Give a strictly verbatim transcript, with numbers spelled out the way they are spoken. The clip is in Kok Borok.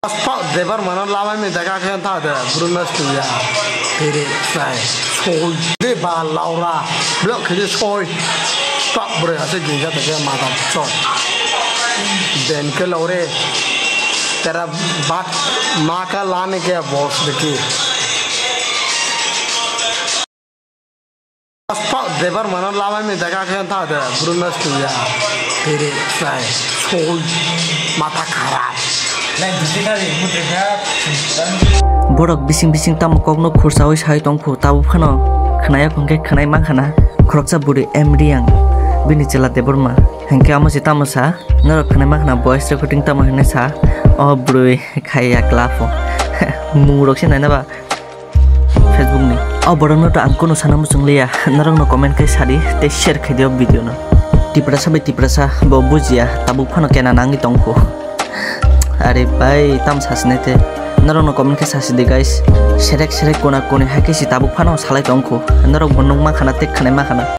Aspa Debbarma no lamai mi daga khe tha de, Bruno stuya. Tere sai, soi. De ba laura. Blok khe de soi. Stop bre, ase ginja de ke mata chot. Den ke laure. Tera bat ma ka lane ke boss de ki. Aspa Debbarma no lamai mi daga khe tha de, Bruno stuya. Tere sai, soi. Mata kharap. Borok bising bising tamo kokno khursaui sai tongkhu, tabuk phano khwnaya hwnkhe khwnai mankha na khoroksa bwrwi M Riang, bini chwla Debbarma. Hinkhe amo se tamo sa, norok khwnai mankha na voice recording tamo hinwi sa, o bwrwi khai ya kla pho. Mung rok se naina ba. Facebook ni. O borok no to ang kunu sana muchung liya. Norok no comment khai sadi tei share khai di o video no. Tiprasa bai Tiprasa bo bujiya, tabuk phano kena nangwi tongkhu. Are bai tam sasine te. Norok no comment khai sasi di guys. Serek serek kona koni hai khe si tabuk phano salai tongkhu. Norok bo nung mankha na tek khanai mankha na.